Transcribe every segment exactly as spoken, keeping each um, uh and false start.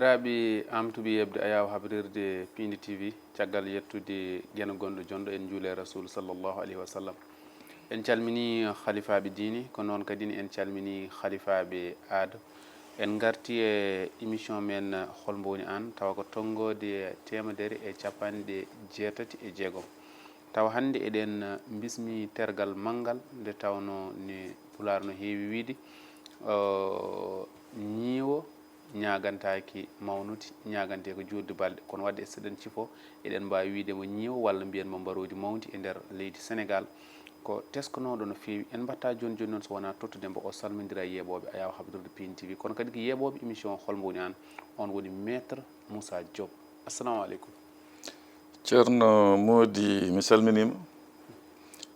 Sakiraaɓe, am tuɓi yeɓde ayaawo habrirde Piindi T V, caggal yettude geno gonɗo jonɗo, en njuule Rasul sallallahu alayhi wa sallam. En calmini halifaaɓe diine, ko noon kadi en calmini halifaaɓe aada. En ngarti e émission men Hol mbo woni aan, tawa ko tonngoode teemedere e capanɗe jeetati e jeegom. Tawa hannde eɗen mbismi tergal manngal, nde tawnoo ne Pulaar no heewi wiyde, o, ñiiwo ñaagantaaki mawnude, ñaagantee ko juutde balɗe. Kono waɗde, so eɗen cifoo, eɗen mbaawi wiyde mo ñiiwo walla mbiyen mo mbaroodi mawndi e nder leydi Senegaal. Ko teskanooɗo no feewi. En mbaɗtaa jooni jooni noon so wonaa tottude mbo, o salmondira e yeeɓooɓe ayaawo habrirde Piindi T V, kono kadi ko yeeɓooɓe émission Hol mbo woni aan, oon woni Maître Moussa Diop. Assalamu aleykum. Ceerno Moodi, mi salminiima.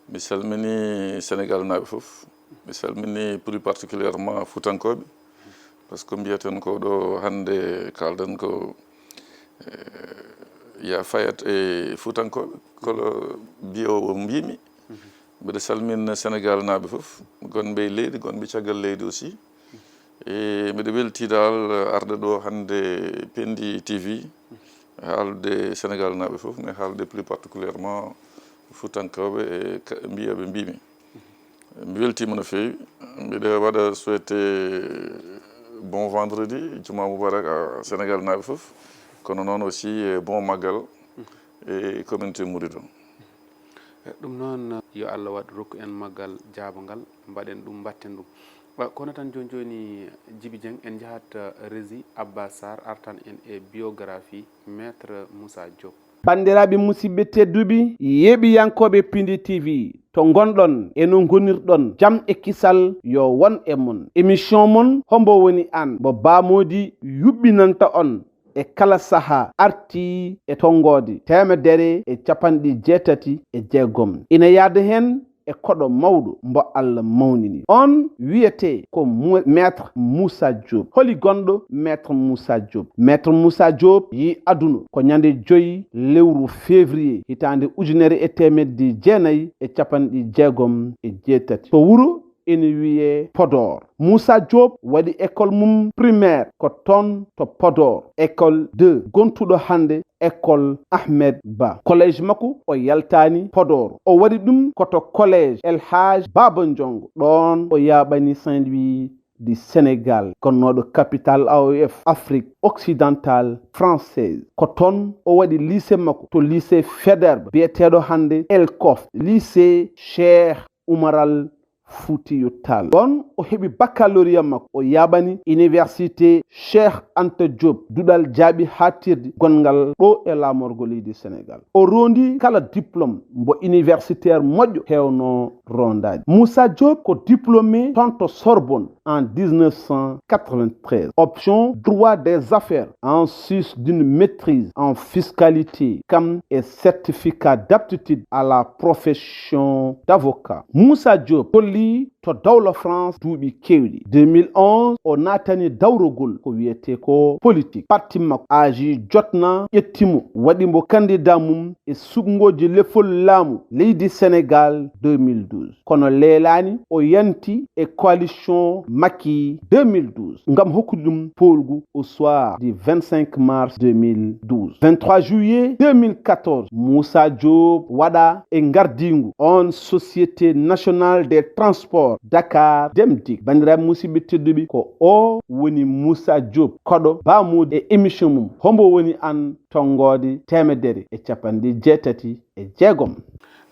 Mi salmini Senegaal naaɓe fof. Mi salmini plus particulièrement Fuutankooɓe. Par ce que mbiyaten ko ɗo hannde kaalɗen ko, eh, ya fayat e Fuutankooɓe, kolo mbiyo o mbimi. Mbiɗa salmina Senegaal naaɓe fof, gonɓe e leydi, gonɓe caggal leydi aussi. E mbiɗa weltii dal arde ɗo hannde Piindi T V, haalde Senegaal naaɓe fof, mais haalde plus particulièrement Fuutankooɓe e ka-, mbiyaɓe mbimi. Mi weltiima no feewi. Mbiɗa waɗa souhaité bon vendredi, juma mubarak a Senegaal naaɓe fof. Kono noon aussi e bon maggal e communauté mouride o. E ɗum noon, yo Allah waɗ rokku en maggal jaabangal, mbaɗen ɗum, mbaɗten ɗum. Wa-, kono tan jooni jooni, Jibi Dieng, en njahat, eh, Rési Abba Sarr artan en e biographie Maître Moussa Diop. Banndiraaɓe musidɓe tedduɓe, yeeɓiyankooɓe Piindi T V, to ngonɗon e no ngonirɗon, jam e kisal yo won e mon. Émission mon Hombo woni aan, mbo Ba Moodi yuɓɓinanta on e kala sahaa, artii e tonngoode teemedere e capanɗe jeetati e jeegom. Ina yahda heen e koɗo mawɗo mbo Allah mawnini. On wiyetee ko Mu-, Maître Moussa Diop. Holi gonɗo Maître Moussa Diop? Maître Moussa Diop yii aduna ko ñande joy lewru février hitaande ujunere e teemedde jeenayi e capanɗe jeegom e jeetati to wuro ene wiyee Podor. Moussa Diop waɗi école mum primaire ko toon to Podor, école deux, gontuɗo hannde école Ahmed Ba. Collège makko o yaltaani Podor. O waɗi ɗum ko to collège El Hadj Baba Ndiongo. Ɗoon o yaaɓani Saint-Louis du Sénégal, gonnooɗo capitale A O F, Afrique Occidentale Française. Ko toon o waɗi lycée makko, to lycée Faidherbe, biyeteeɗo hannde ELCOF, lycée Cheikh Oumar Al Foutiyou Tall. Ɗoon o heɓi baccalauréat makko, o yaaɓani Université Cheikh Anta Diop, duɗal jaaɓi haaɗtirdi gonngal ɗo e laamorgo leydi Sénégal. O rondi kala diplôme mbo universitaire moƴƴo heewno rondaade. Moussa Diop ko diplômé toon to Sorbonne en dix-neuf cent quatre-vingt-treize. Option droit des affaires en sus d'une maîtrise en fiscalité, kam e certificat d'aptitude à la profession d'avocat. Moussa Diop holli to dawla France duuɓi keewɗi. Deux mille onze, o naatani dawrogol ko wiyetee ko politique. Parti makko A J jotna ƴetti mo, waɗi mo candidat mum e suɓngooji lefol laamu leydi Sénégal deux mille douze. Kono leelaani, o yanti e coalition Macky deux mille douze ngam hokkude ɗum poolgu au soir du vingt-cinq mars deux mille douze. Vingt-trois juillet deux mille quatorze, Moussa Diop waɗa e ngardiingu on Société Nationale des Transports Dakar Dem Dikk. Banndiraaɓe musidɓe tedduɓe, ko o woni Moussa Diop, koɗo Ba Moodi e émission mum Hombo woni aan, tonngoode teemedere e capanɗe jeetati e jeegom.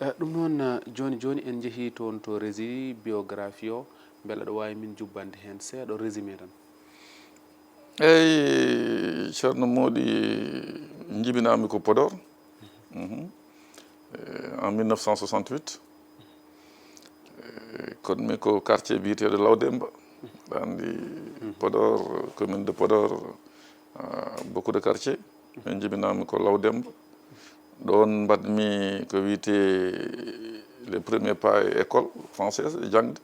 Eh, ɗum noon, eh, jooni jooni en njehii toon to Rési biographie o, mbele aɗa waawi min jubbande heen seeɗa résumé tan? Eyi, Ceerno Moodi, njibinaami ko Podor. Mhm. Eh, en mille neuf cent soixante-huit. Eh, kono mi ko quartier biyeteeɗo Lawdemba. Aɗa anndi Podor, commune de Podor, ah, beaucoup de quartiers. Min njibinaami ko Lawdemba. Ɗoon mbaɗmi ko wiyetee les premiers pas e école française, e jaŋde.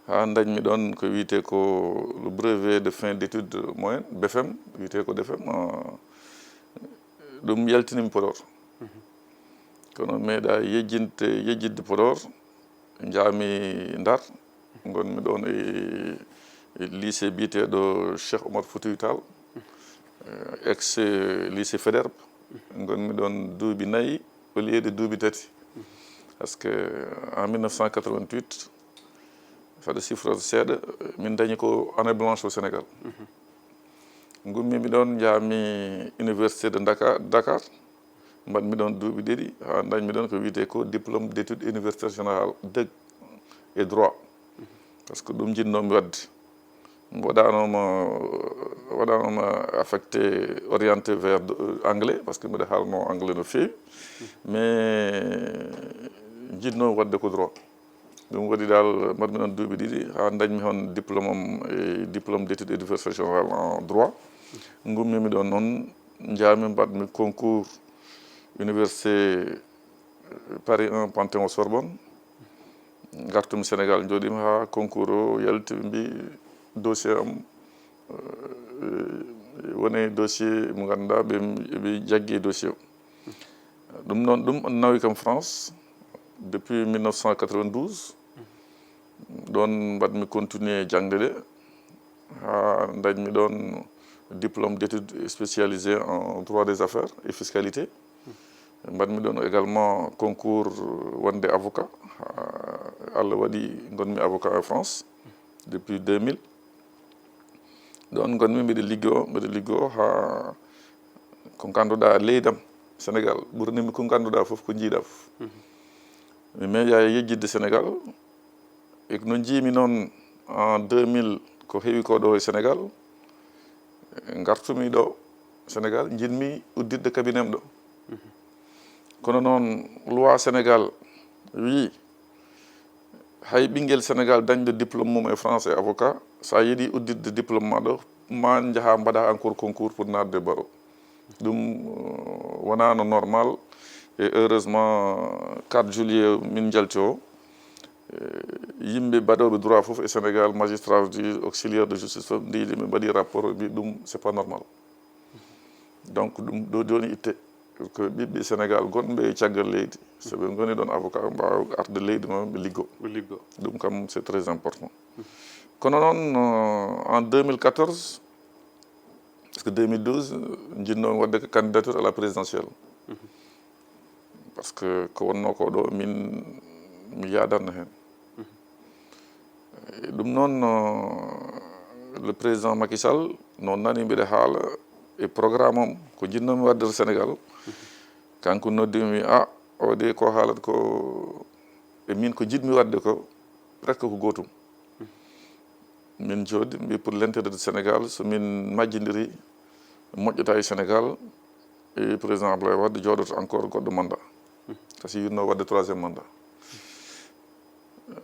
Haa ndañmi ɗoon ko wiyetee ko le brevet de fin d'études moyennes, B F M, wiyetee ko B F M, ah, ɗum yaltinimi Podor. Kono meeɗa yejjinte, yejjitde Podor, njaami Ndar, ngonmi ɗoon e, e lycée biyeteeɗo Cheikh Omar Foutiyou Tall. ex lycée Faidherbe. Ngonmi ɗon duuɓi nayi au lieu de duuɓi tati. Parce que en mille neuf cent quatre-vingt-huit, saɗa sifrode seeɗa, min dañi ko année blanche au Sénégal. Ngummimi ɗon, njahmi université de Dakar, Dakar. Mbaɗmi ɗon duuɓi ɗiɗi haa dañmi ɗon ko wiyetee ko diplôme d'études universitaires générales, deg, et droit. Parce que ɗum njiɗnoomi waɗde. Mi waɗaanoma, waɗaanoma affecté, orienté vers, euh, anglais, parce que mbiɗa haalno anglais no feewi. Mais njiɗnoomi waɗde ko droit. Ɗum waɗi dal, mbaɗmi ɗon duuɓi ɗiɗi haa dañmi hon diplôme am e diplôme d'études universitaires générales en droit. Ngummimi ɗon noon, njahmi mbaɗmi concours université Paris un Panthéon Sorbonne. Ngartumi Sénégal, njooɗimi haa concours o yalti, ɓe mbi dossier am, euh, woni dossier mo ngannduɗaa ɓe, ɓe jaggi e dossier o. Ɗum noon, ɗum nawi kam France depuis mille neuf cent quatre-vingt-douze. Ɗon mbaɗmi continuer jaŋde ɗe haa dañmi ɗon diplôme d'études spécialisées en droit des affaires et fiscalité. Mbaɗmi ɗon également concours wonde avocat. Haa Allah waɗi ngonmi avocat en France depuis deux mille. Ɗon ngonmi mbiɗa liggoo, mbiɗa liggoo haa ko ngannduɗaa leydi am Sénégal ɓurnimi ko ngannduɗaa fof, ko njiiɗaa fof. Mi meeɗaa yejjitde Sénégal. E ko no njiimi noon en deux mille ko heewi ko ɗo e Sénégal, ngartumi ɗo Sénégal, njiɗmi udditde cabinet am ɗo. Kono noon loi Sénégal wii hay ɓinngel Sénégal dañɗo diplôme mum e France e avocat, so a yiɗi udditde diplôme ma ɗo, ma njaha mbaɗa encore concours pour naatde barreau. Ɗum, euh, wonaa no normal. Et heureusement, quatre juillet min njalti o, euh, yimɓe baɗooɓe droit fof e Sénégal, magistrat, juge, auxiliaire de justice fof, ndiili ɓe mbaɗi rapport, ɓe mbi ɗum c'est pas normal. Donc ɗum ɗo jooni itte, ko ɓiɓɓe Sénégal gonɓe e caggal leydi, so ɓe ngoni ɗon avocat, mbaawa arde leydi ma ɓe liggo. Ɓe liggo. Ɗum kam c'est très important. Kono noon, euh, en deux mille quatorze, parce que deux mille douze, njiɗnoomi waɗde ko candidature à la présidentielle. Parce que ko wonnoo ko ɗo, min mi yaadanno heen. E ɗum noon, no le président Macky Sall, no nani mbiɗa haala e programme am, ko njiɗnoomi waɗde to Sénégal. Kanko noddimi, "Ah, o de ko haalata ko, e min ko njiɗmi waɗde ko, presque ko gootum." Min jooɗi, mbi pour l'intérêt du Sénégal, so min majjindiri, moƴƴata e Sénégal, e président Abdoulaye Wade jooɗoto encore goɗɗo mandat. Kasi yinno waɗde troisième mandat.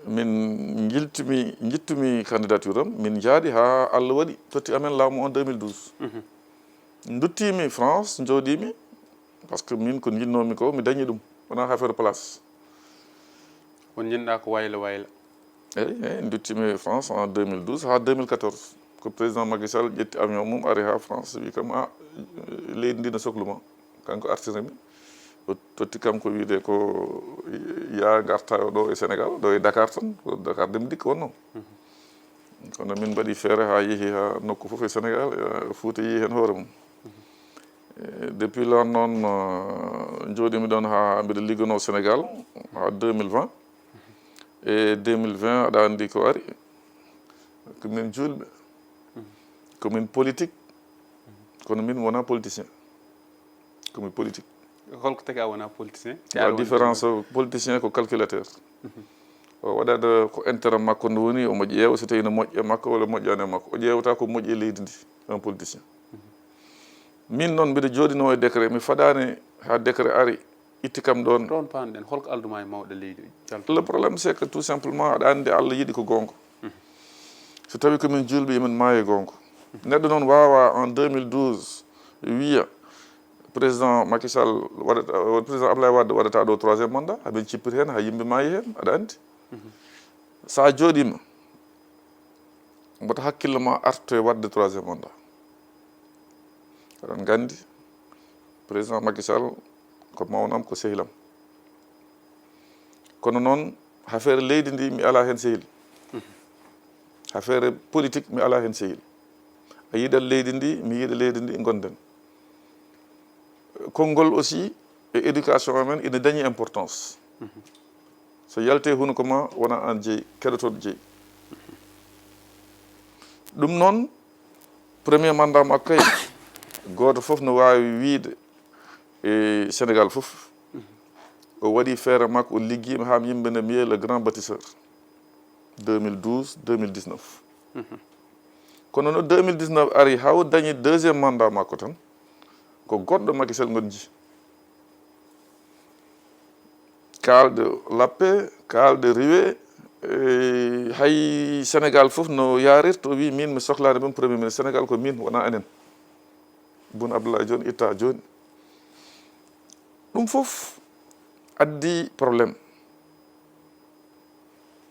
Min njiltumi, njittumi candidature am, min njaaɗi haa Allah waɗi, totti amen laamu on deux mille douze. Nduttimi France, njooɗimi, parce que min ko njinnoomi ko, mi dañi ɗum. Wonaa affaire place. On njinɗaa ko wayla wayla. Eyi, eyi, nduttimi France en deux mille douze haa deux mille quatorze. Ko président Macky Sall ƴetti avion mum, ari haa France, wi kam, "Ah, leydi ndi no soklu ma." Kanko artirimi. O totti kam ko wiyde ko ya ngarta ɗo e Sénégal, ɗo e Dakar tan. Ko Dakar Dem Dikk wonno. Kono min mbaɗi feere haa yehi haa nokku fof e Sénégal, eh, Fuuta yehi heen hoore mum. Eh, depuis lors noon, eh, njooɗimi ɗoon haa mbiɗa ligganoo Sénégal haa deux mille vingt. E deux mille vingt, aɗa anndi ko ari, ko min juulɓe, ko min politique, kono min wonaa politicien, ko min politique. Holko tagi a wonaa politicien? La différence, politicien ko calculateur. O waɗata ko intérêt makko nde woni, omo ƴeewa so tawi no moƴƴi e makko walla moƴƴaani e makko. O ƴeewata ko moƴƴi e leydi ndi, un politicien. Min noon mbiɗa jooɗinoo e décret, mi fadaani haa décret ari, itti kam ɗoon. Ɗoon paanɗen, holko aldu ma e mawɗo leydi? Le problème, c'est que tout simplement, aɗa anndi Allah yiɗi ko goonga. So tawi ko min juulɓe, emin maayi e goonga. Neɗɗo noon waawaa en deux mille douze wiya, président Macky Sall waɗata, président Abdoulaye Wade waɗata ɗo troisième mandat, haɓen cippir heen, haa yimɓe maayi heen, aɗa anndi. So a jooɗiima, mboɗo hakkille ma arto e waɗde troisième mandat. Aɗon nganndi, président Macky Sall ko mawnam, ko sehilam. Kono noon, affaire leydi ndi, mi alaa heen sehil. Affaire politique, mi alaa heen sehil. A yiɗat leydi ndi, mi yiɗa leydi ndi, ngonden. Konngol aussi e éducation amen ina dañi importance. So yalti e hunuko ma, wona aan jeyi, keɗotooɗo jeyi. Ɗum noon, premier mandat makko kay, gooto fof no waawi wiyde e Sénégal fof, o waɗi feere makko, o liggiima haa yimɓe ne mbiyee le grand bâtisseur, deux mille douze, deux mille dix-neuf. Kono no deux mille dix-neuf ari, haa o dañi deuxième mandat makko tan, ko goɗɗo Macky Sall ngonji. Kaalde lappe, kaalde riwe, eh, hay Sénégal fof no yaarirta, o wi, "Min mi sohlaani ɗum premier ministre Sénégal, ko min, wona enen." Boun Abdallah jooni itta jooni. Ɗum fof addi problème.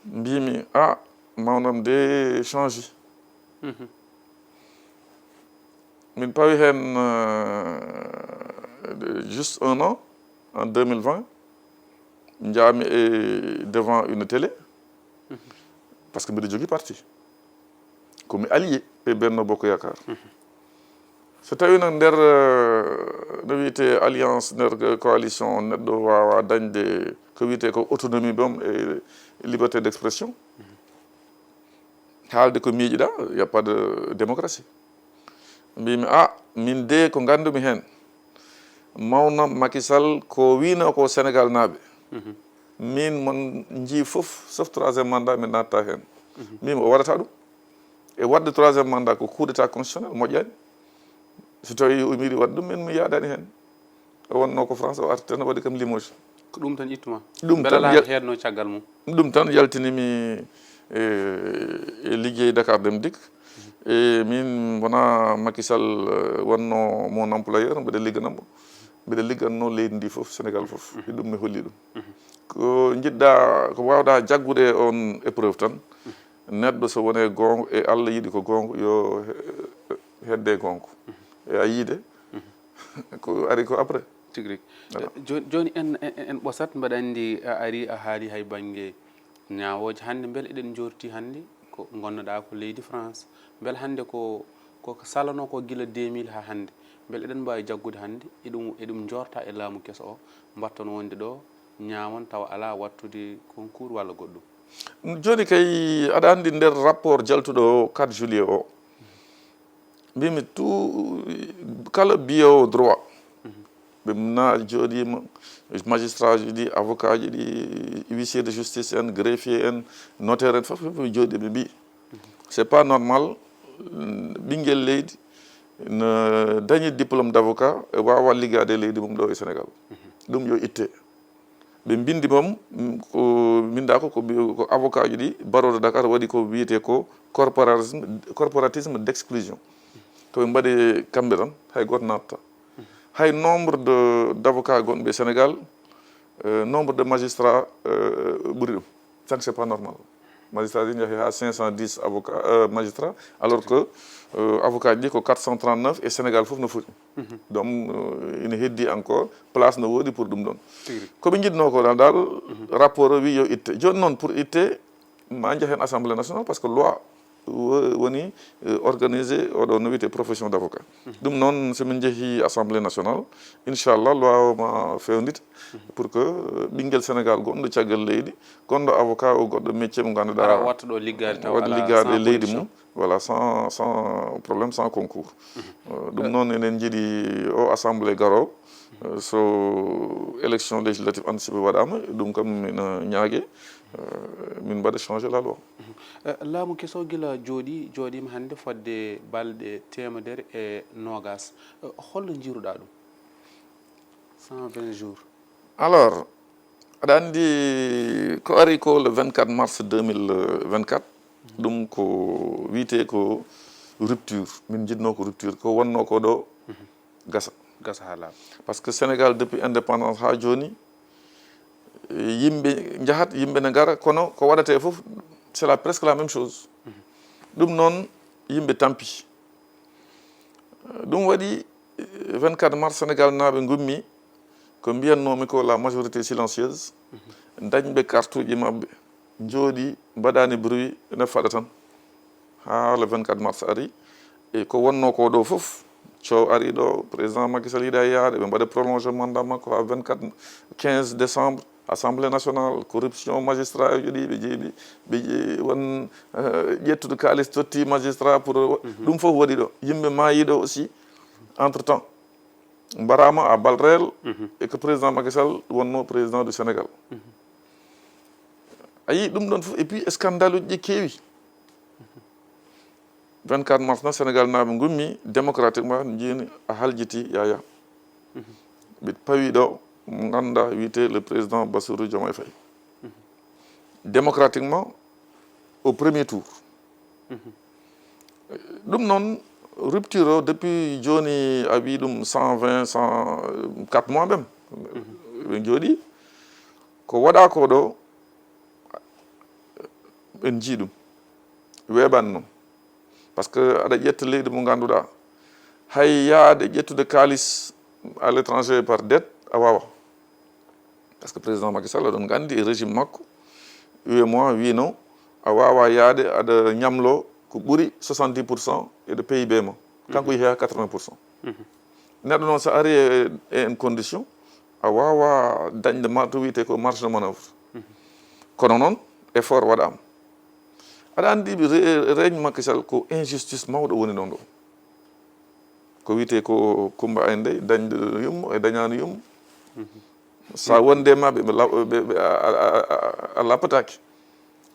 Mbimi, "Ah, mawnam de change." Min pawi heen, euh, juste un an, en deux mille vingt, njaami e devant une télé, parce que mbiɗo jogii parti. Ko mi allié e Benno Bokk Yaakaar. So tawi noon nder, euh, no wiyetee alliance, nder coalition, neɗɗo waawa dañde ko wiyetee ko autonomie boom e liberté d'expression. Haalde ko miijiɗa, y a pas de démocratie. Mbimi, "Ah, min de ko nganndumi heen. Mawna Macky Sall ko wino ko Sénégal naaɓe. Min mon njii fof, sauf troisième mandat, min natta heen." Mbimi, "O waɗata ɗum." E waɗde troisième mandat ko coup d'état constitutionnel, moƴƴani. So tawi o miiɗi waɗde ɗum, min mi yaadani heen. O wonno ko France, o arti tan, o waɗi kam limoge. Ko ɗum tan ittuma? Ɗum mbela tan la yal- heedno caggal mum? Ɗum tan yaltinimi e, e liggey Dakar Dem Dikk. E min wona Macky Sall, eh, wonno mon employeur, mbeɗa ligganammo. Mbeɗa ligganno leydi ndi fof, Sénégal fof. E ɗum mi holli ɗum. Ko njiɗɗa, ko wawɗa jaggude e on épreuve tan, neɗɗo so wone goonga, e Allah yiɗi ko goonga, yo he-, hedde goonga. E a yiide, ko ari ko après. Tigi rigi. Voilà. Eh, joni, joni en, en, en ɓosat, mbeɗa anndi a ari, a haali hay bannge ñaawooje. Hannde mbele eɗen jorti hannde ko ngonnoɗa ko leydi France? Mbele hannde ko, ko, ko salano ko gila deux mille haa hannde? Mbele eɗen mbaawi jaggude hannde eɗum, eɗum jorta e laamu keso o, mbatton wonde ɗo ñaawon tawa alaa wattude concours walla goɗɗum? Joni kay, aɗa anndi nder rapport jaltuɗo o quatre juillet o, mbimi tout, kala biyewo droit, ɓe na jooɗima, magistrat ji ɗi, avocat ji ɗi, huissier de justice en, greffier en, notaire en, fof, fof ɓe jooɗi, ɓe mbi, c'est pas normal, mm, ɓinguel leydi no dañi diplôme d'avocat, e wawa liggade e leydi mum ɗo e Sénégal. Ɗum yo itte. Ɓe mbindi mom, mm, ko mbinda ko, ko mbi-, ko avocat ji ɗi, barreau de Dakar waɗi ko wiyete ko corporatisme, corporatisme d'exclusion. To ɓe mbaɗi kamɓe tan, hay goto natta. Hay nombre de, d'avocats gonɓe Sénégal, euh, nombre de magistrats, euh, ɓuri ɗum. Ça, c'est pas normal. Magistrat ji njahi ha cinq cent dix avocats, euh, magistrats, alors que, euh, avocat ji ko quatre cent trente-neuf e Sénégal fof no foti. Donc, euh, ina heddi encore place no woodi pour ɗum ɗon. Tigi rigi. Ko ɓe njiɗno ko dal, dal rapport o wi yo itte. Joni noon pour itte, ma njahen Assemblée nationale, parce que loi wo-, woni, euh, organisé oɗo no wiyete profession d'avocat. Ɗum noon, so min njehi Assemblée nationale, inchallah, loi o ma fewndita pour que, euh, ɓinguel Sénégal gonɗo caggal leydi, gonɗo avocat o goɗɗo métier mo ganduɗa ara watta ɗo liggade taw waɗa ala liggade sans e leydi condition. Mum, voilà, sans, sans problème, sans concours. Euh, ɗum noon enen jiiɗi o Assemblée garo, euh, so élection législative anticipée waɗama, ɗum kam ina ñaage, euh, min mbaɗa changer la loi. Eh, laamu keso gila jooɗi, jooɗima hannde fodde balɗe teemedere e noogas. Eh, holno njiiruɗa ɗum? Cent vingt jours. Alors, aɗa anndi ko ari ko le vingt-quatre mars deux mille vingt-quatre, ɗum ko wiyete ko rupture. Min njiɗno ko rupture, ko wonno ko ɗo gasa. Gasa ha laaɓa. Parce que Sénégal, depuis indépendance ha joni, yimɓe njahat, yimɓe ne ngara, kono ko waɗate fof, c'est la, presque la même chose. Ɗum noon, yimɓe tampi. Ɗum waɗi, vingt-quatre mars, Sénégal naaɓe ngummi ko mbiyannomi ko la majorité silencieuse, dañɓe carte uji maɓɓe, jooɗi, mbaɗani bruit, ene faɗa tan. Haa le vingt-quatre mars ari, E ko wonnoo ko ɗo fof, coow ari ɗo, président Macky Sall yiɗa yaade, ɓe mbaɗa prolongement mandat makko ha vingt-quatre, quinze décembre, assemblée nationale, corruption, magistrat ji ɗi ɓe jeeɓi, ɓe je- won eh, ƴettude kaalis totti magistrat pour ɗum fof waɗi ɗo. Yimɓe maayi ɗo aussi, entre temps, mbarama à balles réelles, et que président Macky Sall wonno président du Sénégal. A yii ɗum ɗon fof, et puis scandale uji ɗi keewi. Vingt-quatre mars na Sénégal naaɓe ngummi démocratiquement, njiini a haljiti Yaya. Ɓe pawi ɗo mo ngannduɗaa wiyetee le président Bassirou Diomaye Faye. Démocratiquement au premier tour. Ɗum noon, rupture o depuis jooni, a wii ɗum cent vingt, cent quatre mois même. Ɓe njooɗi. Ko waɗa ko ɗo, en njii ɗum. Weeɓani noon. Parce que aɗa ƴetta leydi mo ngannduɗaa, hay yaade ƴettude kaalis à l'étranger par dette, a wawa. Parce que président Macky Sall, oɗon nganndi e régime makko, U E M O A wino a wawa yaade aɗa ñamlo ko ɓuri soixante-dix pour cent e de P I B ma. Kanko yehi ha quatre-vingts pour cent. Neɗɗo noon, so ari e, e en condition, a wawa dañde ma to wiyete ko marge de manœuvre. Kono noon, effort waɗama. Aɗa anndi re- règne Macky Sall ko injustice mawɗo woni ɗon ɗo. Ko wiyete ko Kumba Aynde dañde yummo e dañano yummo. Sa wonde ma ɓe, ɓe la- ɓe- ɓe- a- a- a- a- a lappatake.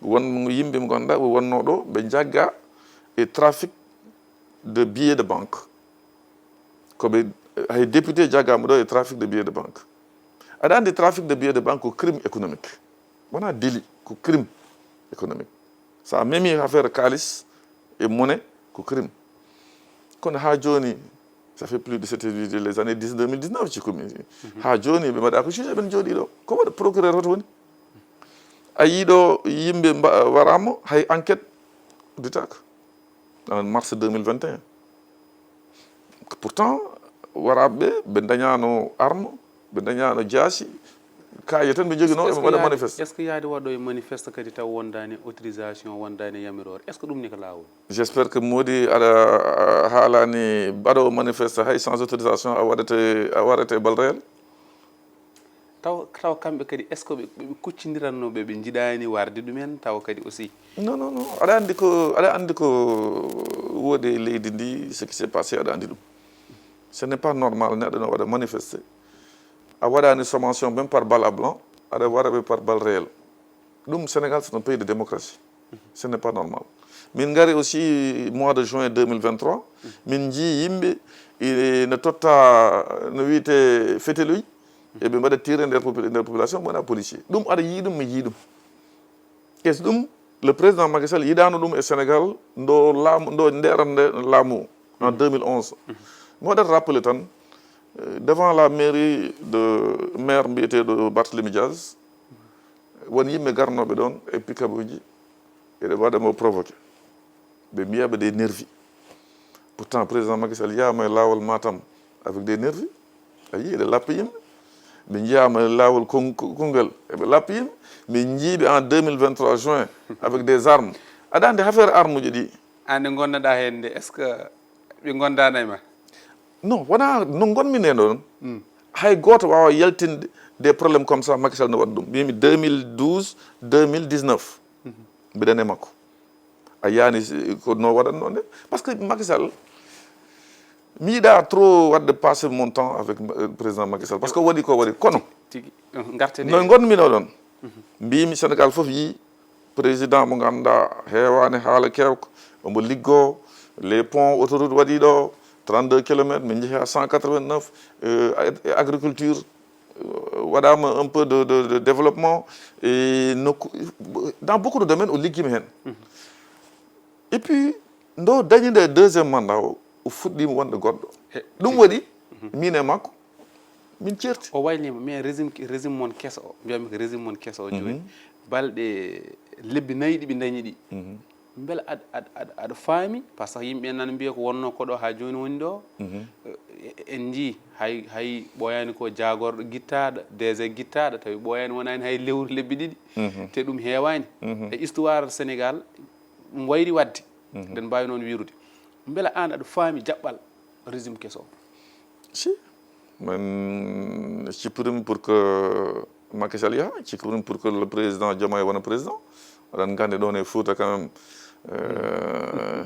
Won yimɓe mo ganduɗa ɓe wonno ɗo ɓe jagga e trafic de billets de banque. Ko ɓe, hay député jaggama ɗo e trafic de billets de banque. Aɗa anndi trafic de billets de banque ko crime économique. Wona délit, ko crime économique. Sa memi affaire kaalis e monnaie, ko crime. Kono ha joni, ça fait plus de, c'était les années dix, deux mille dix-neuf, cikkumi. Ha joni ɓe mbaɗa ko juge, ɓen jooɗi ɗo. Ko waɗa procureur hoto woni? A yii ɗo yimɓe mba- warama, hay enquête udditaka. En mars deux mille vingt et un. Pourtant, waraɓe ɓe, ɓe dañano arme, ɓe dañano jaasi, kaaye tan ɓe jogino, ɓe mbaɗa manifeste. Est-ce que yaade waɗo e manifeste kadi taw wondani autorisation, wondani yamiroore? Est-ce que ɗum ni ko laawol? J'espère que Mody aɗa, a haalani baɗowo manifeste hay sans autorisation a waɗete, a waɗete bal réel. Taw, taw kamɓe kadi, est-ce que ɓe, ɓe kuccindiranno ɓe, ɓe njiɗani warde ɗumen, taw kadi aussi? Non, non, non. Aɗa anndi ko, aɗa anndi ko woodi e leydi ndi, ce qui s'est passé, aɗa anndi ɗum. Ce n'est pas normal, neɗɗo no waɗa manifeste. A waɗani sommation même par balle à blanc, aɗa waɗa ɓe par balle réelle. Ɗum, Sénégal, c'est un pays de démocratie. Ce n'est pas normal. Min ngari aussi mois de juin deux mille vingt-trois, min njii yimɓe, e, no totta, no wiyete feteluji, e ɓe mbaɗa tiré nder popu- nder population, wona policier. Ɗum aɗa yii ɗum, mi yii ɗum. E so ɗum, le président Macky Sall yiɗano ɗum e Sénégal, ndo laamu, ndo nderan nde laamu en deux mille onze. Mi waɗat rappelé tan, euh, devant la mairie de maire mbiyeteɗo Barthélémy Diaz, won yimɓe garnoɓe ɗon e pick-up uji, eɓe mbaɗa mo provoqué. Ɓe mbiya ɓe des nervis. Pourtant, président Macky Sall yiyama e laawol Matam avec des nervis. A yii, eɓe lappi yimɓe. Ɓe njiyama e laawol Kon- Ko- Koungheul, eɓe lappi yimɓe. Min njiiɓe en deux mille vingt-trois juin avec des armes. Aɗa anndi affaire arme uji ɗi. An nde gonnoɗa heen nde, est-ce que ɓe gondaani e ma? Non, wona no gonmi nde ɗon. Hay gooto waawa yaltinde des problèmes comme ça, Macky Sall no waɗa ɗum. Mbimi deux mille douze, deux mille dix-neuf. Mbiɗen e makko. A yani si- ko no waɗatno nde. Parce que Macky Sall, mi yiɗa trop waɗde passer mon temps avec, euh, président Macky Sall. Parce que waɗi ko waɗi. Kono, tigi, uh, ngarten no e gonmi no ɗon. Mbimi Sénégal fof yii président mo ganduɗa heewani haala kewko, omo liggo, les ponts, autoroute waɗi ɗo, trente-deux kilomètres, min jeehi ha cent quatre-vingt-neuf, euh, e agriculture, euh, waɗama un peu de, de, de développement, e nokku, dans beaucoup de domaines o liggima hen. Et puis, ndo dañi nde deuxième mandat o, o fuɗɗima wonde goɗɗo. He, ɗum waɗi, min e makko, min certi. O waylima, mais régime, régime mon keso o, mbiyami ko régime mon keso o jooni. Balɗe, lebbi nayi ɗi ɓe dañi ɗi. Mbele aɗa, aɗa, aɗa, aɗa faami? Par ce que yimɓe nan mbiya ko wonno ko ɗo ha joni woni ɗo. Eh, en njii hay, hay ɓooyani ko jaagorɗo gittaɗo, D G gittaɗo, tawi ɓooyani wonani hay lewru lebbi ɗiɗi. Te ɗum heewani. E histoire Sénégal, ɗum wayri wadde. Eɗen mbaawi noon wiirude. Mbela aan aɗa faami jaɓɓal régime keso o? Si, min cippirimi pour que Macky Sall yaha, cippirimi pour que le président Diomaye wona président. Oɗon nganndi ɗoon e Fouta quand même, euh,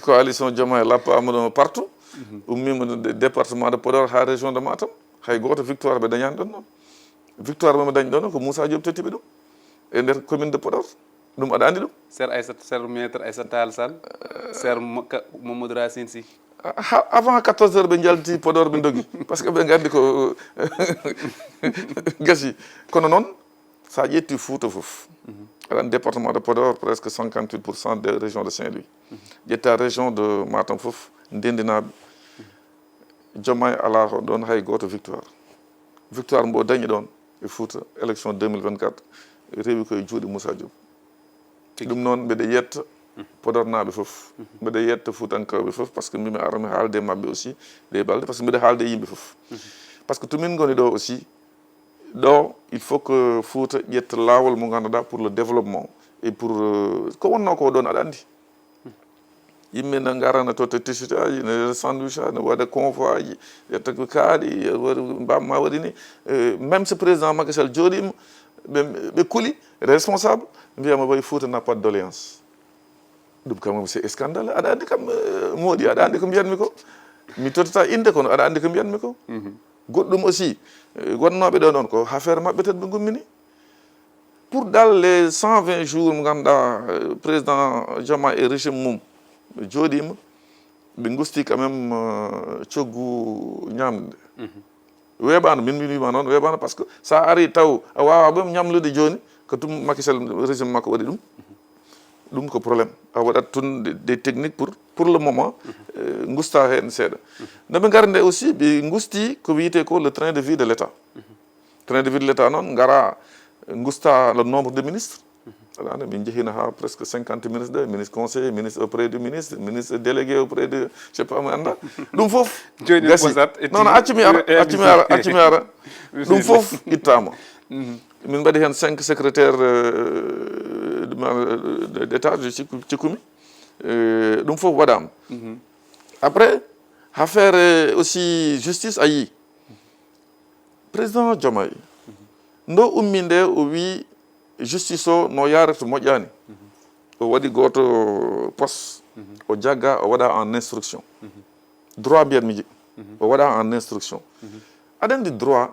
coalition Diomaye lappaama ɗo partout. Ummiima ɗo de- département de Podor haa région de Matam. Hay gooto victoire ɓe dañaani ɗoon noon. Victoire ɓe ɓe dañi ɗoon ko Moussa Diop tottiɓe ɗum e nder commune de Podor. Ɗum aɗa anndi ɗum? Ser Aissata, ser maître Aissata Tall Sall, ser Mo- ka- Mamadou Racine Sy. Ha- avant quatorze heures ɓe njalti Podor ɓe ndogi, parce que ɓe nganndi ko gasi. Kono noon, so a ƴetti Fouta fof, aɗa anndi département de Podor presque cinquante-huit pour cent de région de Saint-Louis, ƴetta région de Matam fof, ndenndinaaɓe, Diomaye alaa ko ɗoon hay gooto victoire. Victoire mbo dañi ɗoon e Fouta élection deux mille vingt-quatre, rewi ko e juuɗe Moussa Diop. Ɗum noon, mbeɗa yetta Podornaaɓe fof, mbeɗa yetta Fuutankooɓe fof, parce que mbimi ara mi haalde e maɓɓe aussi ɗe balɗe, parce que mbeɗa haalde e yimɓe fof. Parce que to min ngoni ɗo aussi, ɗo il faut que Fouta ƴetta laawol mo ngannduɗaa pour le développement et pour euh, ko wonno ko ɗoon aɗa anndi. Yimɓe na ngarana to to tisitaaji, ne sandwich ne waɗa convoi aji, yetta ko kaaɗi, waɗa mbamma waɗi ni. Euh, même ce président Macky Sall jooɗiima, ɓe ɓe kuli responsable, mbiyama way Fouta n'a pas de doléance. Ɗum quand même c'est scandale. Aɗa anndi kam euh, moodi, aɗa anndi ko mbiyanmi ko. Mi tottata innde kono aɗa anndi ko mbiyanmi ko. Goɗɗum aussi, euh, wonnooɓe ɗo noon ko affaire maɓɓe tan ɓe ngummini. Pour dans les cent vingt jours mo ngannduɗaa euh, président Diomaye e régime mum jooɗiima, ɓe ngusti quand même euh, coggu ñamde. Weeɓaano, min mi wiima noon weeɓaano, parce que so a ari taw a waawaa ɓe ñamlude jooni, ko ɗum Macky Sall régime makko waɗi ɗum. Ɗum ko problème. A waɗat tun des techniques pour pour le moment euh, ngusta heen seeɗa. Nde ɓe ngari nde aussi ɓe ngusti ko wiyetee ko le train de vie de l'État. Train de vie de l'État noon ngara ngusta le nombre de ministres. Aɗa anndi min njehino haa presque cinquante ministres, de ministre conseiller, ministre auprès du ministre, ministre délégué auprès de je sais pas mi annda. Ɗum fof Jooni gasi. Ɓosat e Non non, accu mi ara, accu mi ara, accu mi ara. Ɗum fof ittaama. Min mbaɗi heen cinq secrétaires euh, de- d'état, je cikkumi. Euh, ɗum fof waɗaama. Après, affaire euh, aussi justice a yii. Président Diomaye, ndo ummi nde o wii justice o no yaarata moƴƴaani. O waɗi gooto poste, o jagga, o waɗa en instruction. Droit mbiyat miji, o waɗa en instruction. Aɗa anndi droit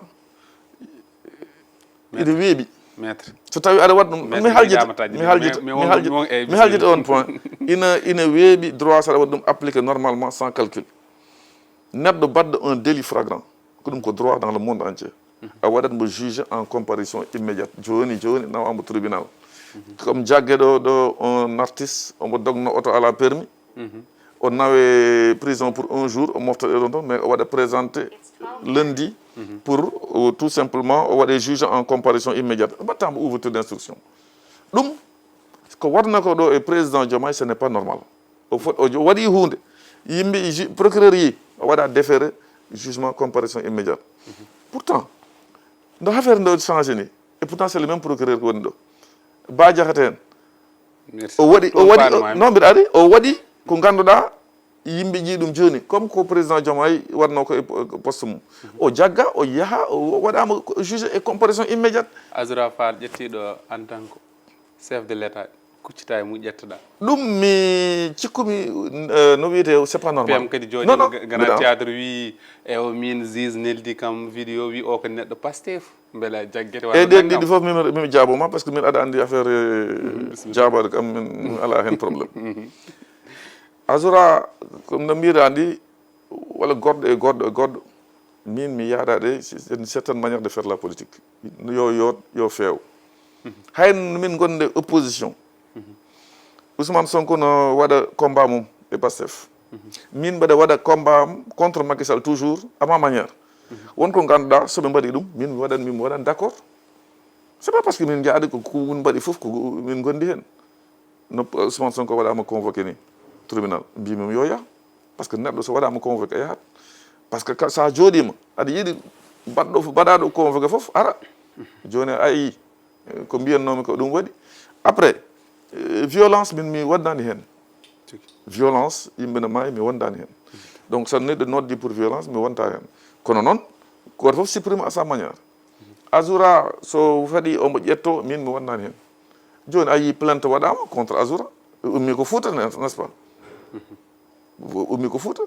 ina weeɓi. Maître. So tawi aɗa waɗa ɗum, Maître mi haljita, Dama Tadji, mi haljita, mi- mi mi won- haljita, mi won- eh, mi haljita on point. Ina ina weeɓi droit so aɗa waɗa ɗum appliqué normalement sans calcul. Neɗɗo baɗɗo un délit flagrant, ko ɗum ko droit dans le monde entier. A waɗat mo juge en comparution immédiate, jooni jooni nawama tribunal. Comme jagge ɗo ɗo un artiste omo dogno auto ala permis, o nawe prison pour un jour, o mofta ɗe ɗon toon, mais o waɗa présenté lundi pour euh, tout simplement o waɗe juge en comparution immédiate, mbattama ouverture d'instruction. Ɗum ko waɗna ko ɗo e président Diomaye, ce n'est pas normal. O fot o waɗi hunde, yimɓe ju- procureur yi o waɗa déféré jugement comparution immédiate. Pourtant no affaire ndo changé ni, et pourtant c'est le même procureur ko woni ɗo. Ba Diakhaté en, Merci. o waɗi o Ɗum waɗi faanuma mi. Non mbiɗa ari, o waɗi ko ngannduɗaa yimɓe njii ɗum jooni, comme ko président Diomaye waɗno ko e po- poste mum. O jagga, o yaha, o waɗama juge e comparution immédiate. Azoura Fall ƴettiɗo en tant que chef de l'état, kuccita e mum ƴettoɗa. Ɗum mi cikkumi euh, no wiyete, c'est pas normal. P M kadi jooɗi Non non, gana mbiɗa- théâtre wi e o min juge neldi kam vidéo wi o ko neɗɗo Pastef, mbela jaggete e walla ɗen nanngam. Ɗiɗi fof mimi mimi jaaboma, parce que min aɗa anndi affaire euh, jaabaade kam min ala heen problème. Azoura, comme no mbiɗa anndi, walla goɗɗo e goɗɗo e goɗɗo, min mi yaadaade c'est une certaine manière de faire la politique. Yo yo yo feew. Hay no min ngonde opposition, Ousmane Sonko no waɗa combat mum e Pastef, min mbaɗa waɗa combat am contre Macky Sall toujours à ma manière. Won ko ngannduɗaa so ɓe mbaɗi ɗum, min mi waɗan min mi waɗan d'accord. C'est pas parce que min njaadi ko ko won mbaɗi fof ko min ngondi heen. No Ousmane Sonko waɗama convoqué ni tribunal, mbimi yo yah, parce que neɗɗo so waɗama convoqué a yahat. Parce que ka- sa jooɗima aɗa yiɗi baɗɗo mbaɗaɗo convoqué fof ara. Jooni a ayi eh, ko mbiyannomi ko ɗum waɗi. Après euh, violence min mi waɗnani heen. Violence, yimɓe no maayi, mi wondaani heen. Donc so neɗɗo noddi pour violence, mi wonta heen. Kono noon, gooto fof supprime à sa manière. Azoura, so waɗi omo ƴetto, min mi wondaani heen. Jooni a yii plainte waɗaama contre Azoura. Ummi ko Fuuta, n'est-ce pas? Ummi ko Fuuta.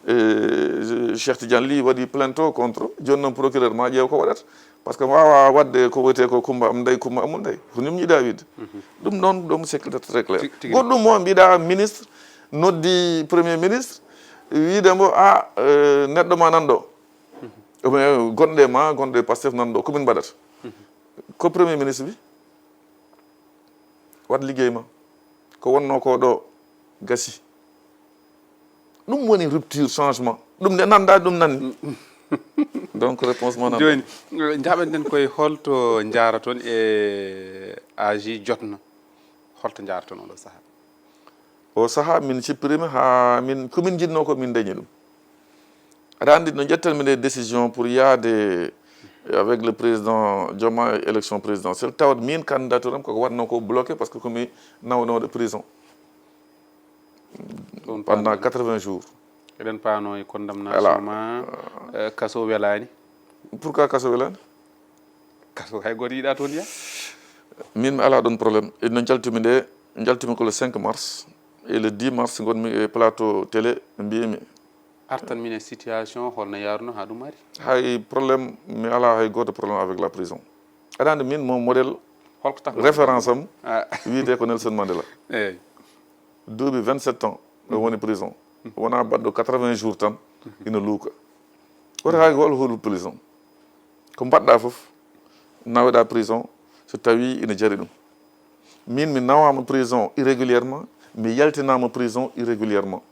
E, Cheikh Tidiane Ly waɗi plainte o contre. Jooni noon procureur ma ƴeew ko waɗata. Parce que waawaa waɗde ko wiyetee ko Kumba am ndey, Kumba amul ndey. Ko ɗum yiɗaa wiide. Ɗum noon, ɗum c'est très clair. Tigi, tigi. Goɗɗum o mbiɗa ministre, noddi premier ministre, wiide mbo, "A, eh, neɗɗo ma nan ɗo." Ou bien gonɗo e ma, gonɗo e Pastef nan ɗo, ko min mbaɗata? Ko premier ministre wi? Waɗ liggey ma. Ko wonno ko ɗo gasi. Ɗum woni rupture, changement. Ɗum nde nannda, ɗum nanni. Donc, réponse ma nanni. Jooni, eh, njaɓanɗen koye holto njaaraton e âge jotno? Holto njaaraton oɗo sahaa? O sahaa min supprimé haa min, ko min njiɗno ko min dañi ɗum. Aɗa anndi no ƴettanmi nde décision pour yaade avec le président Diomaye élection présidentielle, tawat min candidature am koko waɗno ko bloqué parce que ko mi nawnoɗo prison pendant quatre-vingts jours. Eɗen paano e condamnation ma, eh, kaso welaani. Pourquoi kaso welaani? Kaso hay gooto yiɗaa toon yaa? Min mi alaa ɗoon problème. Ino njaltumi nde, njaltumi ko le cinq mars. Et le dix mars ngonmi e plateau télé, mbiymi. Artan min e situation, holno yaruno haa ɗum ari? Hay problème, mi alaa hay gooto problème avec la prison. Aɗa anndi min mo modèle, holko tax référence am, ah, wiyetee ko Nelson Mandela. Eey. Duuɓi vingt-sept ans, o woni prison. Wonaa baɗɗo quatre-vingts jours tan, ina luuka. Wota hay ko hol hol prison. Ko mbaɗɗa fof, naweɗa prison so tawi ina jari ɗum. Min mi nawama prison irrégulièrement, mi yaltinama prison irrégulièrement.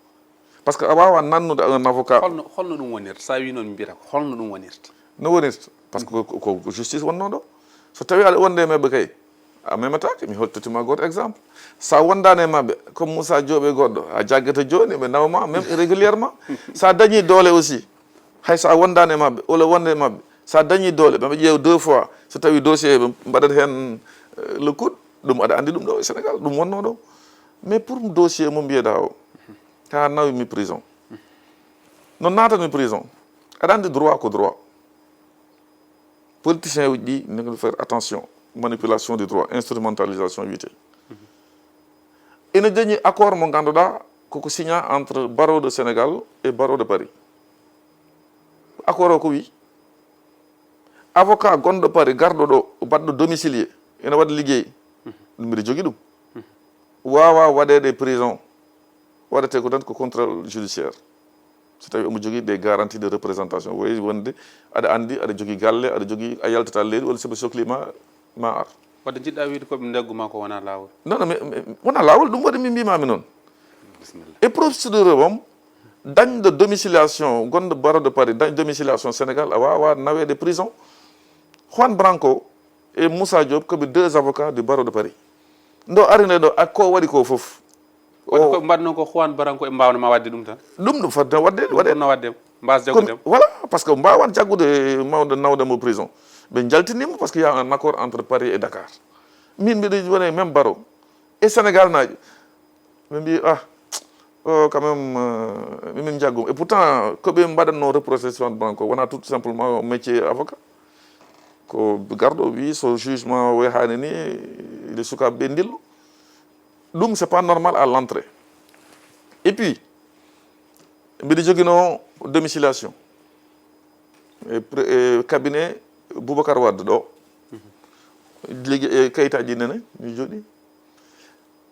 Parce que a wawa nannude un avocat. Holno, holno ɗum wonirta? Sa wi noon mbiyata ko holno ɗum wonirta? No wonirta? Parce que ko, ko, ko justice wonno ɗo. So tawi aɗa wonde e maɓɓe kay, a memataake. Mi holtotima goto exemple. Sa wondani e maɓɓe, comme Moussa Diop e goɗɗo, a jaggata joni, ɓe nawma, même irrégulièrement. Sa dañi doole aussi, hay sa wondani e maɓɓe, walla wonde e maɓɓe, sa dañi doole, ɓe ƴeew deux fois, so tawi dossier ɓe mbaɗat hen, euh, le coup, ɗum aɗa andi ɗum ɗo e Sénégal, ɗum wonno ɗo. Mais pour dossier mo mbiyeɗa o, ha nawimi prison. No natanmi prison, aɗa andi droit ko droit. Politicien uji ɗi, ne faire attention, manipulation du droit, instrumentalisation wiyete. Ina dañi accord mo ganduɗa koko signa entre barreau de Sénégal et barreau de Paris. Accord o ko wi, avocat gonɗo Paris, garɗo ɗo, baɗɗo domicilié, ina waɗa liggey, mbiɗa jogui ɗum, wawa waɗede prison, waɗete ko tan ko contrôle judiciaire. So tawi omo jogui des garanties de représentation, wayi wonde aɗa andi, aɗa jogui galle, aɗa jogui, a yaltata leydi, walla soɓe sokli ma, ma ar. Wadde jiɗɗa wiide koɓe ndeggu ma ko wona lawol? Non, non, mais, mais wona lawol, ɗum waɗi min mbimami noon. Bisimilla. E procédure o mom, dañɗo domiciliation, gonɗo barreau de Paris, dañ domiciliation Sénégal, a wawa nawede prison. Juan Branco e Moussa Diop koɓe deux avocats du barreau de Paris. Ndo ari nde ɗo, a ko waɗi ko fof. Wadde ko mbaɗno ko Juan Branco e mbawno ma wadde ɗum tan? Ɗum ɗum fotno wadde, waɗe. Fotno wadde, mbas jaggude. Voilà, parce que mbawan jaggude mawɗo nawde mo prison. Ɓe jaltinimo parce que y a un accord entre Paris et Dakar. Min mbiɗo wone même barreau. E Sénégal naji. Ɓe mbi, ah, oh, quand même, euh, min jaggu. Et pourtant, ko ɓe mbaɗatno reproché Juan Branco, wona tout simplement métier avocat. Ko garɗo wi so jugement o hani ni, les sukaɓe ɓe dillo. Ɗum, c'est pas normal à l'entrée. Et puis, mbiɗa joguino domiciliation e pre-, e cabinet Boubacar Wade ɗo. Ligue-, e kayitaji nene, mi jooɗi.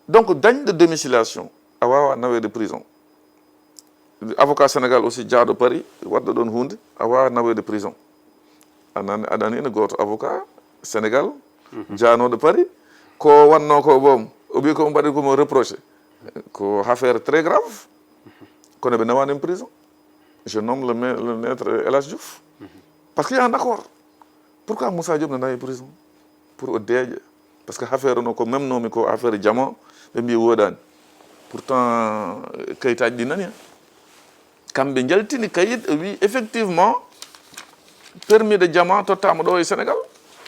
Donc, dañde domiciliation, a wawa nawede prison. Avocat Sénégal aussi, jaaɗo Paris, waɗɗo ɗon hunde, a wawa nawede prison. Anan, aɗa nani ene goto avocat Sénégal, jaanoɗo Paris, ko wanno ko boom, o wi ko mbaɗi ko mo reproché. Ko affaire très grave. Kono ɓe nawani en prison. Je nomme le ma-, le maître El Hadj Diouf. Parce qu'il y a un accord. Pourquoi Moussa Diop ne nawi prison? Pour o deeƴa. Parce que affaire no ko même nomi ko affaire diamant, ɓe mbi woɗani. Pourtant, kayitaji ɗi nani hen. Kamɓe jaltini kayit, ɓe wi effectivement, permis de diamant tottama ɗo e Sénégal.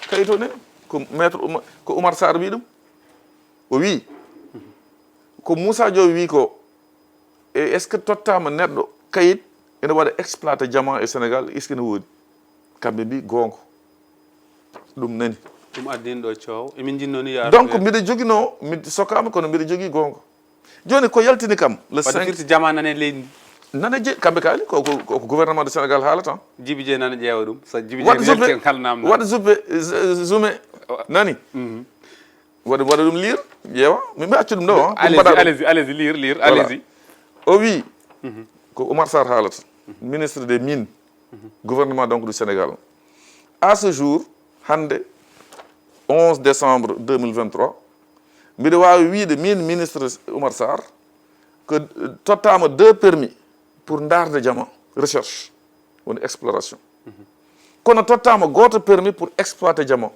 Kayit o nani. Ko maître Oumar, ko Oumar Sarr wi ɗum. O wi, ko Moussa Diop wi ko, E est ce que tottama neɗɗo kayit ene waɗa exploité diamant e Sénégal? Est ce que ene woodi? Kamɓe mbi goonga. Ɗum nani. Ɗum addani ɗo coow. Emin jinnoo ni yaar- Donc, mbiɗa joginoo, mi sokaama, kono mbiɗa jogii goonga. Jooni ko yaltini kam le Wadde cinq firti diamant nana e leydi ndi. Nana je kamɓe kaali ko, ko, ko gouvernement de Sénégal haalata. Jibi je nana ƴeewa ɗum. So jibi je Waɗ zuppe, welti kala namna. Waɗ zuppe, z- zume nani. Waɗa waɗa ɗum liir, ƴeewa. Mi mi accu ɗum ɗo. Allez-y, allez-y, allez-y, liir, liir, allez-y. O wi ko Oumar Sarr haalata, ministre des mines, gouvernement donc du Sénégal. À ce jour, hannde onze décembre deux mille vingt-trois, mbiɗa waawi wiyde min ministre Oumar Sarr ko tottaama deux permis pour ndaarde diamant, recherche, woni exploration. Kono tottaama gooto permis pour exploiter diamant.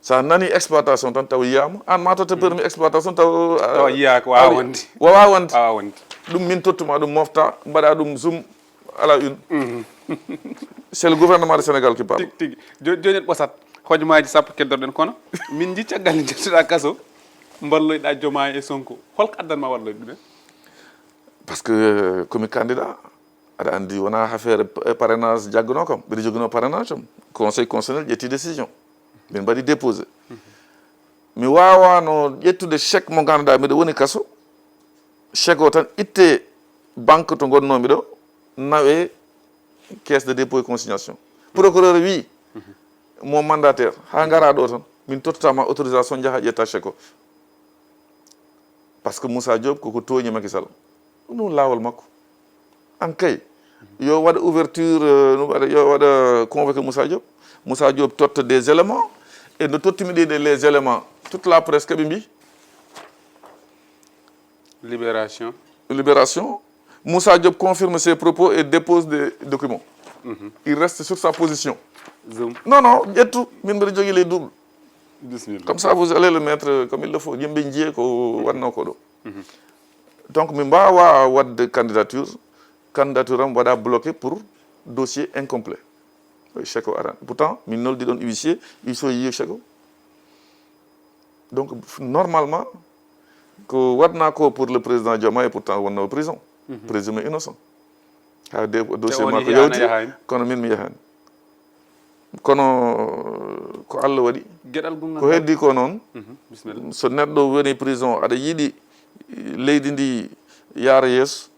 So a nani exploitation tan taw yiyaama, an ma totta permis exploitation taw, uh, Tawa yiyaaka, waawaa wonde. Waawaa wonde. Waawaa wonde. Ɗum min tottuma ɗum mofta, mbaɗa ɗum zoom à la une. C'est le gouvernement du Sénégal qui parle. Tigi, tigi. Joni, joni en ɓosat hojomaaji sappo keddoɗen kono min nji caggal nde jettuɗa kaso, mballoyɗa Diomaye e Sonko. Holko addanma walloyde ɗumen? Parce que, euh, komi candidat, aɗa anndi wona affaire pa- parrainage jagguno kam. Mbiɗa joguino parrainage am. Conseil constitutionnel ƴetti décision. Min mbaɗi déposé. Mi waawano ƴettude chèque mo ngannduɗaa mbiɗa woni kaso. Chèque o tan itte banque to ngonnomi ɗo, nawe caisse de dépôt et consignation. Procureur wi mo mandataire, ha ngara ɗo tan, min tottata ma autorisation, jaha ƴetta chèque o. Parce que Moussa Diop koko tooñi Macky Sall. Ɗum ɗum laawol makko. An kay, yo waɗa ouverture, euh, no waɗa, yo waɗa convoqué Moussa Diop. Moussa Diop totta des éléments. Et no tottumi ɗi les éléments, toute la presse kaɓe mbi. Libération. Libération. Moussa Diop confirme ses propos et dépose des documents. Il reste sur sa position. Zoom. Non, non, ƴettu, min mbiɗa jogii les doubles. Bismillah. Comme ça, vous allez le mettre comme il le faut. Yimɓe njiye ko waɗno ko ɗo. Donc, mi mbawa waɗde candidature. Candidature am waɗa bloqué pour dossier incomplet. Chèque o arani. Pourtant, min noddi ɗon huissier, huissier o yi chèque o. Donc, f- normalement, ko waɗna ko pour le président Diomaye, pourtant wonno prison. Présumé innocent. Ha de dossier on makko yahani, yawti, yahani. Kono min mi yahani. Kono ko Allah waɗi. Geɗal gongal ko ngal. Heddi ko noon. Mhm, bismillah. So neɗɗo woni prison, aɗa yiɗi leydi ndi yaara yeeso,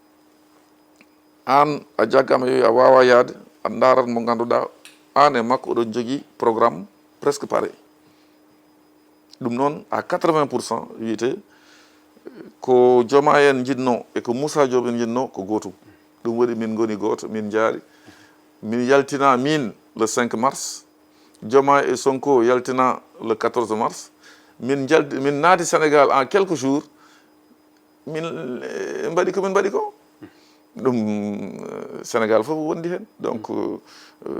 an a jaggama yo a wawa yaade, a ndarat mo ganduɗa an e makko oɗon jogii programme presque pareil. Ɗum noon à quatre-vingts pour cent wiyete ko Diomaye en njiɗno e ko Moussa Diop en njiɗno ko gootum. Ɗum waɗi min ngoni gooto, min njaari. Min yaltina min le cinq mars. Diomaye e Sonko yaltina le quatorze mars. Min njalti, min naati Sénégal en quelques jours. Min eh, mbaɗi ko min mbaɗi ko. Ɗum eh, Sénégal fof wondi hen. Donc euh,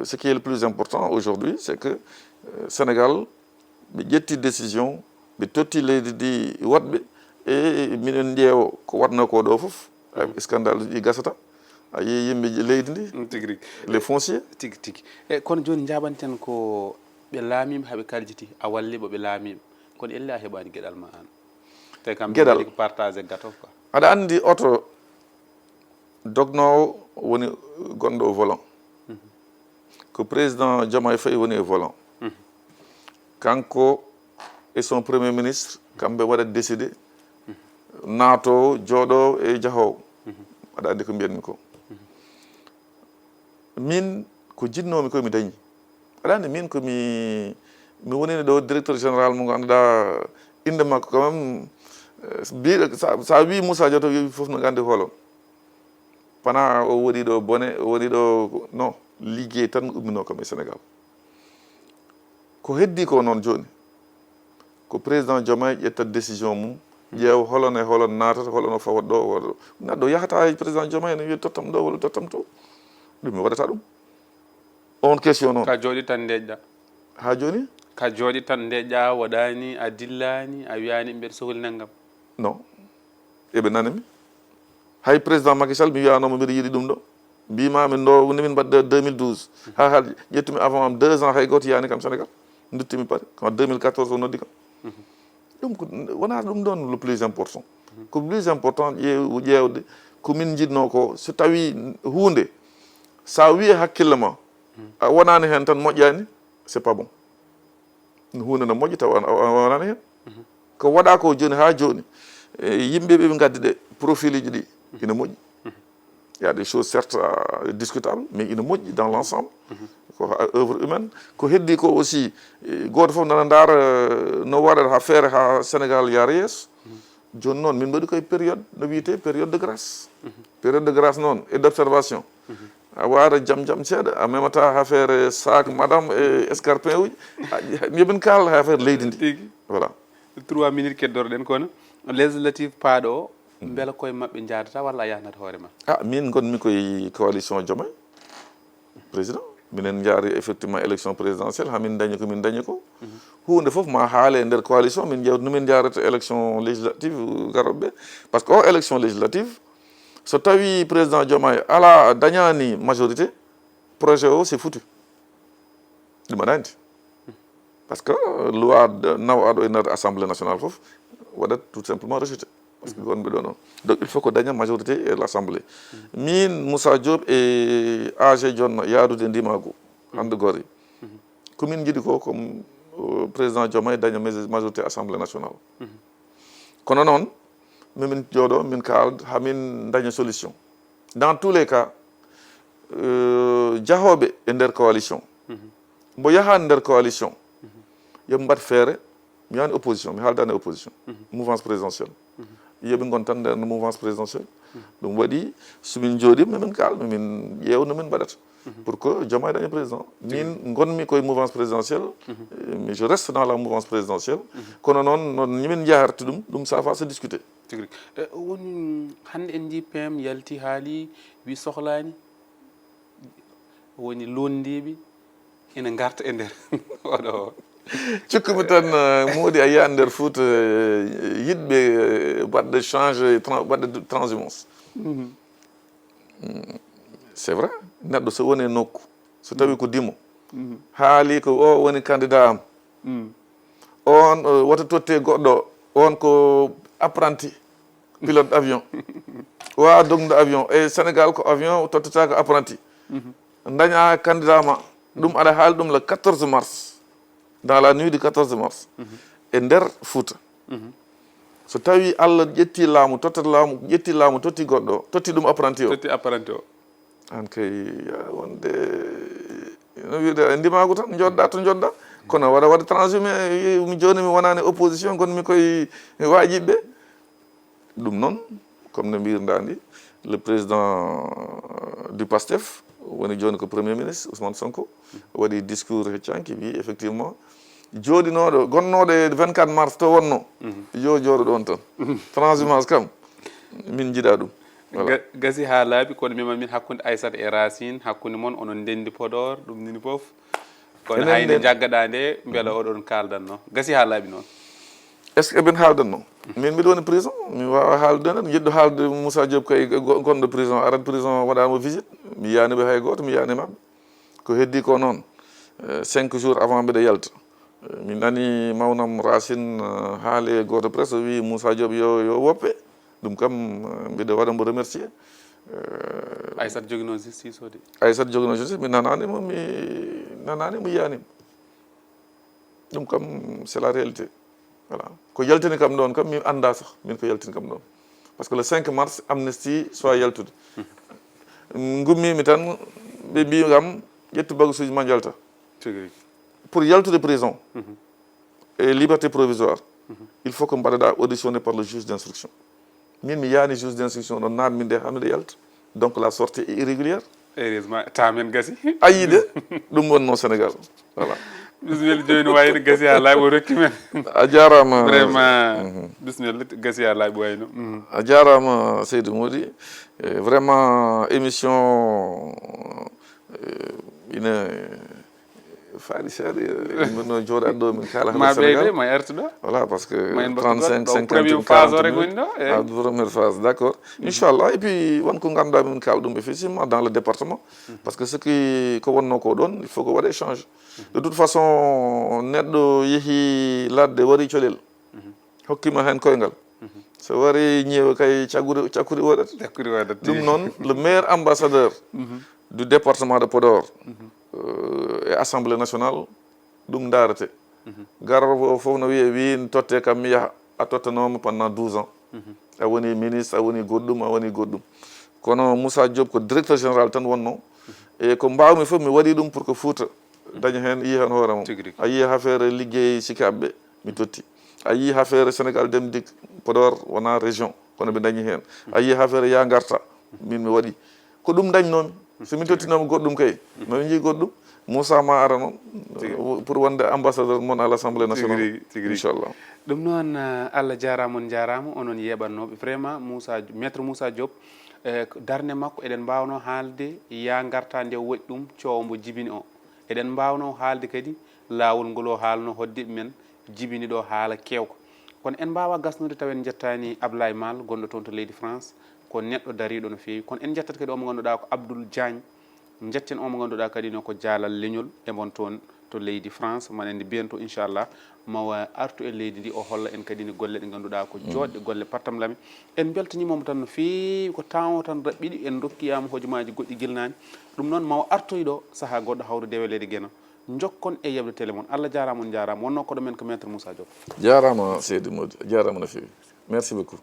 ce qui est le plus important aujourd'hui, c'est que euh, Sénégal ɓe ƴetti décision, ɓe totti leydi ndi woɗɓe, e miɗen ƴeewa ko waɗno ko ɗo fof. Ay, scandale uji ɗi gasata. A yii yimɓe leydi ndi. Mm, tigi rigi. Les fonciers. Tigi tigi. E kono joni jaɓanten ko ɓe laamima haɓe kaljiti, a walli ɓe ɓe laamima, kono elle a heɓani geɗal ma an? Te kam geɗal ko partage gâteau quoi. Aɗa andi oto dognoowo woni gonɗo au volant. Ko président Diomaye Faye woni e volant. Kanko e son premier ministre, kamɓe waɗa décidé naatoowo, jooɗoowo e jahoowo. Aɗa anndi ko mbiyatmi ko. Min ko jiɗnoomi ko mi dañi. Aɗa anndi min ko mi mi wonini ɗo directeur général mo ngannduɗaa innde makko quand même, eh, mbiɗo sa, sa wi Moussa Diaw to wi fof no nganndi hoolon. Pana o woni ɗo bone, o woni ɗo, non, liggey tan ummino kam e Sénégal. Ko heddi ko noon jooni, ko président Diomaye ƴetta décision mum, ƴeewa holon e holon naatata, holon o fawata ɗo, o waɗa ɗo. Neɗɗo yahata e président Diomaye ne wiya tottam ɗo walla tottam to. Ɗum mi waɗata ɗum. On question noon. Ka jooɗi tan ndeeƴɗa. Ha jooni? Ka jooɗi tan ndeeƴɗa, waɗani, a dillani, a wiyani mbeɗa sohli nanngam. Non. Eɓe nana mi. Hay président Macky Sall mi wiyanoma mbiɗa yiɗi ɗum ɗo. Mbimami ɗo woni min mbaɗde deux mille douze. Ha haalde ƴettumi avant am deux ans hay goto yiyani kam Sénégal. Duttimi Paris. Ko deux mille quatorze o noddi kam. Ɗum ko wona ɗum ɗon le plus important. Ko plus important ƴeew- ƴeewde Ko min njiɗnoo ko, so tawii huunde, so a wiyii hakkille ma, a wonaani heen tan, moƴƴaani, c'est pas bon. Huunde no moƴƴi tawa a, a, a wonaani heen. Ko waɗaa ko jooni haa jooni, e, yimɓe ɓe ɓe ngaddi ɗe, profil uji ɗi, ina moƴƴi. Il y a des choses certes, euh, discutables, mais ina moƴƴi dans l'ensemble. Ko ha-, œuvre humaine. Ko heddi ko aussi, e, gooto fof nana ndaara, euh, no waɗata haa feere haa Sénégal yaara yeeso. Jooni noon, min mbaɗi koye période, no wiyetee période de grâce. Période de grâce noon et d'observation. A waara jam jam seeɗa, a memata affaire sac madame e escarpin uji. A, yomin kaal affaire leydi ndi. Tigi. Voilà. Trois minutes keddorɗen kono, législative paaɗo o, mbela koye maɓɓe njaadata walla a yahnata hoore ma? Ah, min ngonmi koye coalition Diomaye président. Minen njaari effectivement élection présidentielle, hamin dañi ko min dañi ko. Huunde fof ma haale e nder coalition, min ƴeewta no min njaarata élection législative garooɓe ɓe. Parce que o élection législative, so tawi président Diomaye ala, dañaani majorité, projet o c'est foutu. Ɗum aɗa anndi. Parce que loi de, nawaaɗo e nder assemblée nationale fof waɗat tout simplement rejeté. Parce que wonɓe ɗo noon. Donc il faut ko daña majorité e l'assemblée. Min Moussa Diop e A G Jonno yaadude ndimaagu hannde gore. Ko min njiɗi ko, comme, euh, président Diomaye daña majorité assemblée nationale. Kono noon, mimin jooɗo, min kaal, hamin daña solution. Dans tous les cas, euh, jahooɓe e nder coalition, mbo yahaani nder coalition, yo mbaɗ feere, mi yahaani opposition, mi haaldaani opposition, mouvance présidentielle. Yo ɓe ngon tan nder mouvance présidentielle. Ɗum waɗi, so min njooɗi, mimin kaal, mimin ƴeew no min mbaɗata. Pour que Diomaye daña président. Min ngonmi koye mouvance présidentielle, eh, mais je reste dans la mouvance présidentielle. Kono noon, noon ni min njaharta ɗum, ɗum ça va se discuter. Tigi rigi. Eh, woni hannde en njii P M yalti haali, wi sohlaani. Woni lunndiiɓe ina ngarta e nder oɗo. Cikkumi tan, eh, Moodi, a yiyan nder Fuuta, eh, yiɗɓe, eh, waɗde change, tran-, waɗde transhumance. Mm, c'est vrai, neɗɗo so woni e nokku, so tawi ko dimo, haali ko o woni candidat am, on, eh, wota totte goɗɗo, on ko apprenti pilote avion, wawa dognude avion. E Sénégal ko avion tottata ko apprenti. Daña candidat ma, ɗum aɗa haali ɗum le quatorze mars, dans la nuit du quatorze mars, e nder Fuuta. So tawi Allah ƴetti laamu, tottata laamu, ƴetti laamu, totti goɗɗo, totti ɗum apprenti o. Totti apprenti o. An kay, ya, wonde, no wiide, ndimaagu tan, njoɗɗa to njoɗɗa. Kono waɗa, waɗa transhumé, mi jooni mi wonaani opposition, kono mi koye waajiɓe. Ɗum noon, comme no mbirɗaa ni, le président du PASTEF, woni jooni ko Premier ministre, Ousmane Sonko, waɗi discours heccanki, wi effectivement, jooɗinooɗo, gonnooɗo e vingt-quatre mars to wonno, yo jooɗo ɗoon tan. Transhumance kam, min njiɗaa ɗum. Voilà. Ga-, gasi haa laaɓi, kono mima min hakkunde Aissata e Racine, hakkunde mon onon ndenndi Podor, ɗum nini fof. Kono enen hayni nden njaggaɗaa nde, mbela oɗon kaaldanno. Gasi haa laaɓi noon. Est-ce que eɓen haaldanno? Min mbiɗo woni prison, mi waawa haaldude enen. Jiɗɗo haalde Moussa Diop kay go-, gonɗo prison, arat prison waɗaama visite. Mi yaani ɓe hay gooto, mi yaani maɓɓe. Ko heddi ko noon, eh, cinq jours avant mbiɗa yalta. Eh, mi nani mawnam Racine, eh, haali e gooto presse, o wi Moussa Diop yo, yo woppe. Ɗum kam, eh, mbiɗa waɗa mbo remercier. Eh, Aissata jogi noon justice o de. Aissata jogi noon justice, mi nanaani mo, mi nanaani mo, yiyaani mo. Ɗum kam, c'est la réalité. Voilà. Ko yaltini kam ɗoon kam, mi anndaa sax, min ko yaltini kam ɗoon. Parce que le cinq mars, amnistie, soit yaltude. Ngummiimi tan, ɓe mbii kam, ƴettu bagasuuji ma njalta. Tigi rigi. Pour yaltude prison, e liberté provisoire, il faut que mbaɗa-ɗaa auditionné par le juge d'instruction. Min mi yaani juge d'instruction ɗon, naat min nde haa miɗo yalta. Donc la sortie est irrégulière. Heureusement, tamen gasi. Ayi de, ɗum wonno Sénégal. Voilà. Bisimilla, jooni wayno gasi haa laaɓi, o rokki men. A jaaraama. Vraiment, bisimilla, gasi haa laaɓi wayno. Mhm. A jaaraama, Seydi Mody. Eh, vraiment, émission, eh, ina faari seeɗa, eh, min no jooɗaade ɗo, min kaala haala Sénégal. Ma ɓeyde, ma ertu ɗo. Voilà, parce que trente-cinq, cinquante, quarante minutes. Ah, première phase, d'accord. Inchallah. Et puis, won ko ngannduɗaa min kaala ɗum effectivement dans le département. Parce que ce qui, ko wonno ko ɗon, il faut ko waɗe change. De toute façon, neɗɗo yehi ladde, wari colel. Hokkima heen koyngal. So wari ñeewa kay cakkuri cakkuri waɗata. Cakkuri waɗata. Ɗum noon, le meilleur ambassadeur du département de Podor, euh, e assemblée nationale, ɗum ndaarete. Garoowo o fof no wiya, wiin totte kam mi yaha. A tottanooma pendant douze ans. A woni ministre, a woni goɗɗum, a woni goɗɗum. Kono Moussa Diop ko directeur général tan wonno. E ko mbaawmi fof mi waɗi ɗum pour que Fouta daña heen, yiya heen hoore mum. A yii affaire liggey sikaaɓe ɓe, mi totti. A yii affaire Sénégal Dem Dikk Podor wona région, kono ɓe dañi heen. A yii affaire ya ngarta, min mi waɗi. Ko ɗum dañnoomi. So mi tottinooma goɗɗum kay, ma mi njii goɗɗum. Moussa ma ara noon pour wonde ambassadeur mon à l'Assemblée nationale. Inchallah. Ɗum noon, eh, Allah jaaraama, on njaaraama, onon yeeɓannooɓe. Vraiment, Moussa, maître Moussa Diop, eh, darnde makko, eɗen mbaawno haalde ya ngarta nde o waɗi ɗum, coowo mbo jibini o. Eɗen mbaawno haalde kadi laawol ngol o haalno hoɗdiiɓe men jibini ɗo haala keewka. Kono en mbaawaa gasnude tawa en njettaani Ablaye Mal, gonɗo toon to leydi France, ko neɗɗo dariiɗo no feewi. Kono en njettat kadi o mo ngannduɗaa ko Abdoul Diagne, njetten o mo ngannduɗaa kadi no ko jaalal leñol e mon toon to leydi France. Maɗa anndi biyanto inchallah ma o artu e leydi ndi, o holla en kadi ne golle ɗe ngannduɗaa ko jooɗɗe, golle pattamlame. En mbeltaniima mo tan no feewi, ko temps o tan raɓɓiɗi, en ndokkiyaama hojomaaji goɗɗi gilnaani. Ɗum noon ma o artoy ɗo sahaa goɗɗo hawrude e weleede Geno. Njokkon e yeɓde télé mon. Allah jaaraama, on njaaraama. Wonnoo koɗo men ko maître Moussa Diop. Jaaraama seydi Mody, jaaraama no feewi. Merci beaucoup.